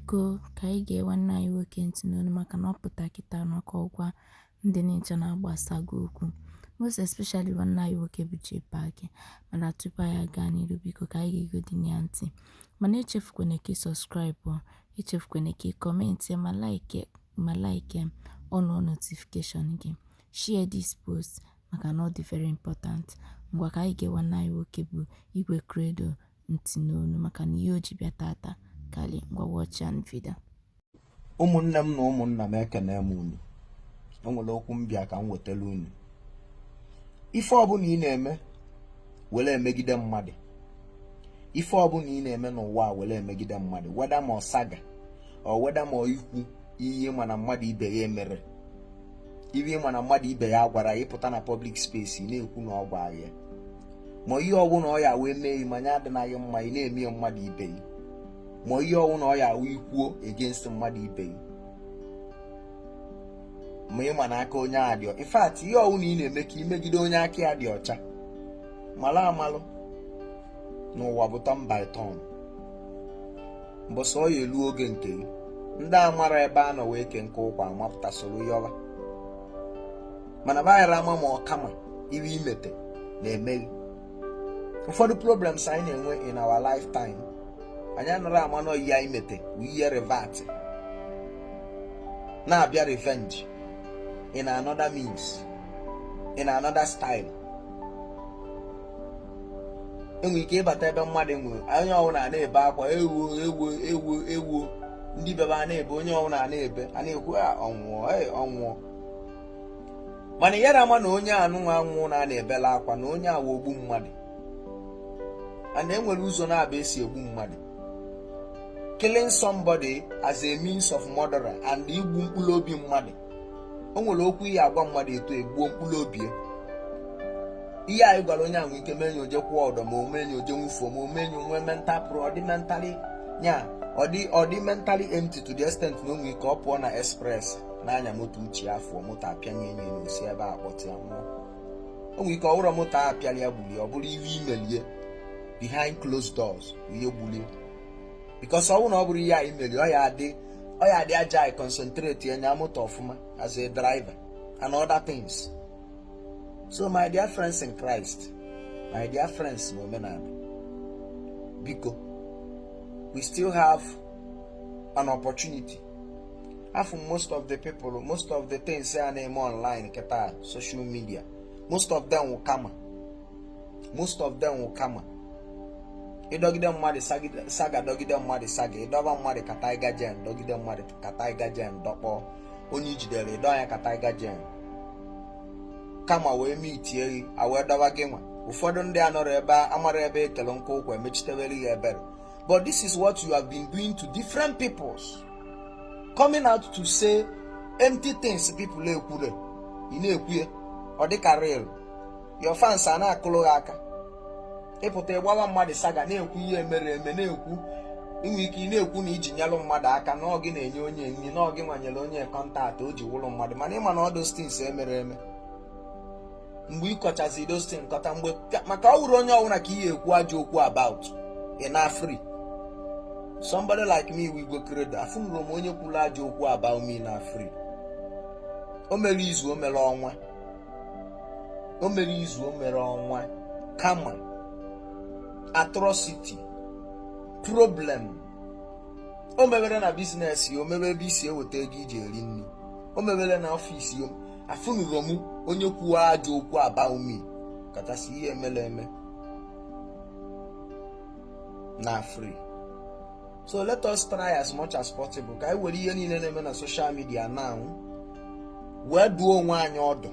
Biko, ka anyị gee nwanne anyị nwoke ntị n'onu maka na ọ pụta kịta na ka ọ gwa ndị niile na-agba saga okwu, most especially nwanne anyị nwoke bụ Jpac. Mana tupu anyị aga n'iru, biko ka anyị ga-egodi ya ntị. Mana echefukwana ka ị subscribe, echefukwana ka ị comment, ma like on notification gị, share this post maka na ọ dị very important. Ngwa, ka anyị gee nwanne anyị nwoke bụ Igwe Credo ntị n'onu maka na ihe o ji bịa tata kali. Ngwa, watch and video. Ụmụnne m na ụmụnna m, ekene m unu. O nwere okwu m bịa ka m wetara unu. Ife ọbụla ị na-eme were emegide mmadụ, ife ọbụla ị na-eme n'ụwa a were emegide mmadụ, weda ma ọ saga ọ weda ma ọ ikwu ihe mana mmadụ ibe ya emere, ihe mana mmadụ ibe ya gwara ya, ịpụta na public space ị na-ekwu na ọ gwara ya, ma ihe ọbụla ọ ya wee mee ma nya adịnaghị mma, ị na-eme ya mmadụ ibe ya, ma ihe ọbụla ọ ya wee ikwuo against mmadụ ibe ya, ma ịma na aka onye a dị. In fact, ihe ọbụla ị na-eme ka imegide onye aka ya dị ọcha, malụ amalụ n'ụwa bụ turn by turn. Mbọsị ọ ya elu oge nke gị, ndị amara ebe a nọ wee kee nke ụkwa amapụta soro yọba, mana baghara ama ma ọ kama iwe imete na-emeghi. Ụfọdụ problems anyị na-enwe in our lifetime, anyị anaghị ama na ihe anyị mete bụ ihe revert na-abịa, revenge in another means, in another style. Enwere ike ịbata ebe mmadụ nwere, onye ọbụla na-ebe akwa, ewo, ewo, ewo, ewo, ndị bebe a na-ebe, onye ọbụla na-ebe, a na-ekwu a ọnwụọ, ee, ọnwụọ. Mana yara ama na onye anụnwa anwụ na a na-ebela akwa na onye awa ogbu mmadụ. And enwere ụzọ na-abụ esi egbu mmadụ: killing somebody as a means of murder and igbu mkpụrụ obi mmadụ. O nwere okwu ihe agwa mmadụ eto egbuo mkpụrụ obi ya. Ihe anyị gwara onye ahụ ike mee ya, oje kwụọ ụdọ, ma o mee ya, oje nwufuo, ma o mee ya, onwe mental pro, ọ dị mentally nya, ọ dị mentally empty to the extent na o nwere ike ọ pụọ na express na-anya moto, uche ya fụọ, moto apịanye enye na osi ebe a kpọtụ ya, nwụọ. O nwere ike ọ bụrụ moto a apịala ya gbulie, ọ bụrụ ihe imelie behind closed doors ihe gbulie, because ọ bụrụ na ọ bụrụ ihe anyị merie, ọ ya adị aja anyị concentrate ya nya moto ọfụma as a driver and other things. So my dear friends in Christ, my dear friends n'omenala, biko, we still have an opportunity. After most of the people, most of the things a na-eme online kịta, social media, most of them will kama, most of them will kama ịdọgide mmadụ saga, dọgide mmadụ saga, ịdọba mmadụ ka tiger gen, dọgide mmadụ ka tiger gen, dọkpọ onye ijidere ịdọ ya ka tiger gen, kama wee mitie gị a wee dọba gị nwa. Ụfọdụ ndị anọrọ ebe amara ebe ekele nke ụkwa emechitewere ya ebere. But this is what you have been doing to different peoples, coming out to say empty things people ekwure, ị na-ekwu ya ọ dịka real. Your fans a na-akụrụ gị aka. Ịpụta ịgbawa mmadụ saga, na-ekwu ihe mere eme, na-ekwu inwe ike ị na-ekwu na iji nyelụ mmadụ aka, na ọ gị na-enye onye nri, na ọ gị nwanyere onye contact o ji wụrụ mmadụ. Mana ịma na ọ those things emere eme mgbe ị kọchazi those things nkọta mgbe, maka ọ wụrụ onye ọbụla ka ị ekwu ajọ okwu about ị na free. Somebody like me, Igwe Credo, afụnụrụ m onye kwuru ajọ okwu about me na free. O mere izu, o mere ọnwa, o mere izu, o mere ọnwa. Kama atrocity problem o mewere na business ya, o mewe ebe isi eweta ego iji eri nri, o mewere na office ya, afụnụrụ m onye kwuo ajọ okwu about me, kachasị ihe emere eme na free. So let us try as much as possible ka anyị were ihe niile na-eme na social media now wee duo onwe anyị ọdụ,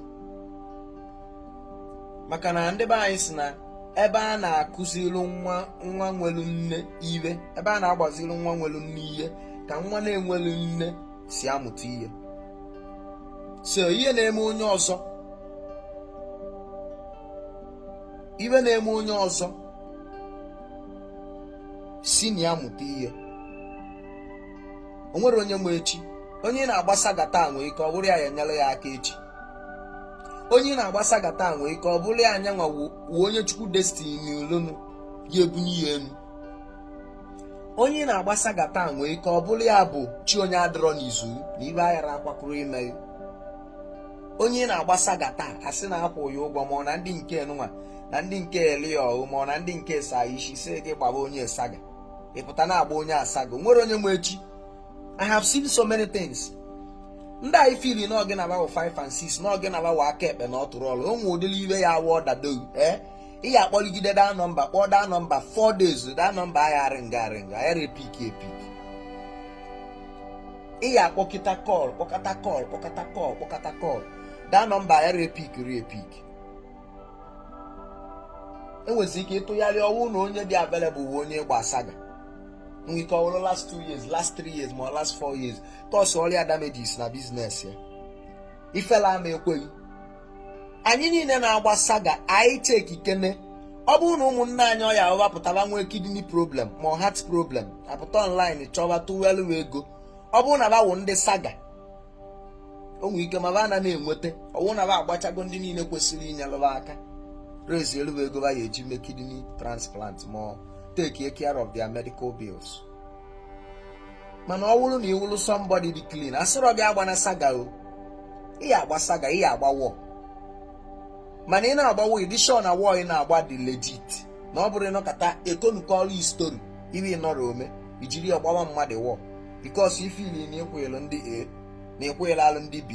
maka na ndị be anyị si na ebe a na-akụziri nwa nwa nwelu nne ihe, ebe a na-agbaziri nwa nwelu nne ihe, ka nwa na-enwelu nne si amụta ihe. So ihe na-eme onye ọzọ, ihe na-eme onye ọzọ, si na ya mụta ihe. O nwere onye ma echi. Onye na-agba saga taa nwee ike ọ bụrụ ya enyere ya aka echi. Onye na-agba saga taa nwee ike ọ bụrụ ya anyanwa wu onye Chukwu destiny ulunu ya ebunye ya elu. Onye ị na-agba saga taa nwee ike ọ bụrụ ya bụ chi onye adịrọ n'izu na ibe aghara akwakọrọ ime. Onye ị na-agba saga taa, asị na akwụ ya ụgwọ, ma ọ na ndị nke nwa na ndị nke eli ọhụ, ma ọ na ndị nke sa isi si gị gbaba onye saga, ị pụta na-agba onye asaga. Nwere onye nwe echi. I have seen so many things. Ndị anyị fili na ọgị na-agbawo 5 and 6 na ọgị na-agbawo aka ekpe na ọ tụrụ ọrụ onwe ụdịrị iwe ya awụ ọdado. Ee, ị ya akpọligide that number, kpọọ that number 4 days, that number agharị nga arị nga aghara epiki epiki. Ị ya akpọkịta call, kpọkọta call, kpọkọta call, kpọkọta call, that number aghara epikiri epiki. Enwezi ike ịtụgharị ọnwụ na onye dị available bụ onye gba saga nwere ike ọwụrụ last 2 years, last 3 years, ma ọ last 4 years, cause ọrịa damages na business ya. Ifela ama ekweghị. Anyị niile na-agba saga, anyị cheki kene. Ọ bụrụ na ụmụnne anyị ọya wapụtaba nwee kidney problem ma ọ heart problem, apụta online chọba tụwelu ego. Ọ bụrụ na bawụ ndị saga, o nwere ike ma ba na na-enweta ọwụ na ba agbachago ndị niile kwesịrị inyelụba aka raise elu ego ba ya eji mee kidney transplant ma ọ take care of their medical bills. Mana ọ bụrụ na ị wụrụ somebody dị clean, asịrọ gị agba na saga o. Ị ya agba saga, ị ya agba war, mana ị na-agba war, ịdị sure na war ị na-agba dị legit, na ọ bụrụ ịnọkọta ekonukọlụ story ibe ịnọrọ ome ijiri ya gbawa mmadụ war because ifili na ịkwụghịlụ ndị A na ịkwụghịlụ alụ ndị B.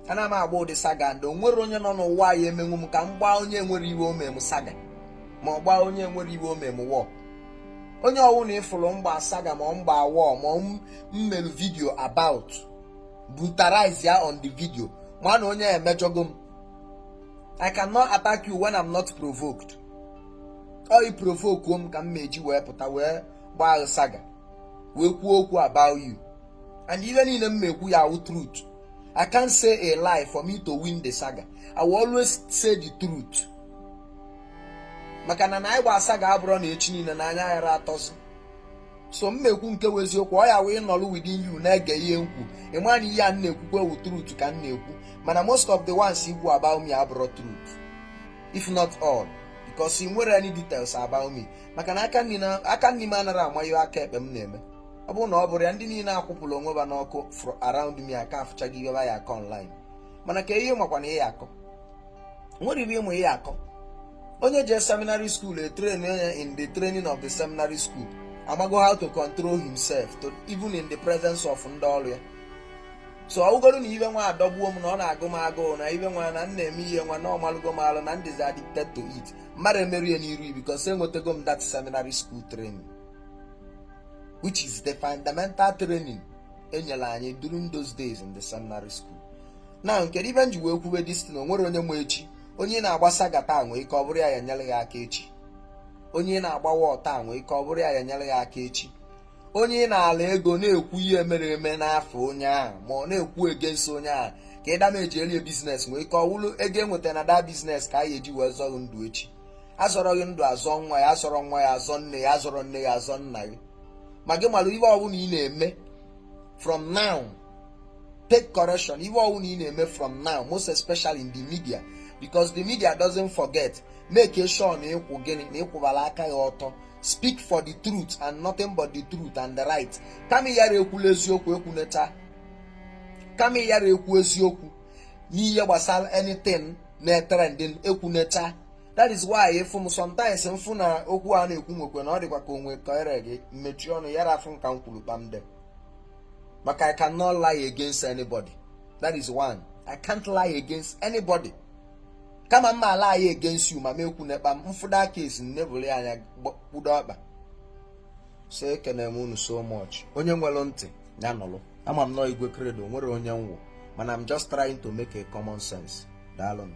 Ana m agba ụdị saga ndị o nwere onye nọ n'ụwa ya emenwu m ka m gbaa onye nwere iwe ome m saga, ma ọ gbaa onye nwere iwe ome m war. Onye ọwụ na ịfụrụ mgba saga, ma ọ mgba war, ma ọ mmelu video about brutalize ya on the video, ma na onye emejọgo m. I cannot attack you when I'm not provoked. Ọ i provoke m ka m meji wee pụta wee gbaa saga, wee kwuo okwu about you, and ihe niile m mekwu ya wụ truth. I can't say a lie for me to win the saga. I will always say the truth, maka na anyị gba saga abụrụ na echi niile na anya aghara atọzi. So m mekwu nke wụ eziokwu. Ọ ya wee nọrọ within you na-ege ihe nkwu, ịma na ihe a m na-ekwukwe wụ truth ka m na-ekwu. Mana most of the ones ikwu about me abụrụ truth, if not all, because ị nwere any details about me, maka na aka nni m anaghị ama ihe aka ekpe m na-eme. Ọ bụrụ na ọ bụrụ ya, ndị niile akwụpụrụ onwe ha n'ọkụ around me aka afụchaghị ihe ya akọ online. Mana ka ihe makwa na ihe akọ nwere ibe ịmụ ihe akọ. Onye jee seminary school, e train onye in the training of the seminary school, amago how to control himself to even in the presence of ndị ọrụ ya. So ọwụgoro na ibe nwa adọgbuo m na ọ na-agụ m agụụ na ibe nwa na m na-eme ihe nwa na ọmalụgo m alụ na ndịzi addicted to it, mmadụ emerie n'iru, because enwetago m that seminary school training, which is the fundamental training enyere anyị during those days in the seminary school. Now, kedu ibe m ji wee kwube this thing? O nwere onye nwe echi. Onye na-agba saga taa nwee ike ọ bụrụ ya ya nyere gị aka echi. Onye na-agba war taa nwee ike ọ bụrụ ya ya nyere gị aka echi. Onye ị na-ala ego na-ekwu ihe mere eme n'afọ onye ahụ, ma ọ na-ekwu against onye ahụ ka ị damage elie business, nwee ike ọ wụrụ ego enweta na that business ka a ga-eji wee zọrọ ndụ echi. Azọrọ gị ndụ, azọ nwa ya, azọrọ nwa ya, azọ nne ya, azọrọ nne ya, azọ nna gị. Ma gị mara ihe ọbụla ị na-eme from now, take correction. Ihe ọbụla ị na-eme from now, most especially in the media, because the media doesn't forget, make sure na ịkwụ gịnị na ịkwụbara aka ya ọtọ. Speak for the truth and nothing but the truth and the right. Kama yara ekwula eziokwu, ekwuneta. Kama yara ekwu eziokwu n'ihe gbasara anything na-etrending, ekwuneta. That is why ịfụ m sometimes, mfụ na okwu a na-ekwu nwekwe na ọ dịkwa ka onwe ka ere gị mechie ọnụ yara afụ nka m kwuru kpamde, maka I cannot lie against anybody. That is one, I can't lie against anybody. Kama mma lie against you, ma m ekwu nekpa m mfụda case nnebụli anya kpudo ọkpa. So ekene m unu so much. Onye nwere ntị ya nọlụ. Ama m nọ Igwe Credo nwere onye nwụ, mana I'm just trying to make a common sense. Daalụ.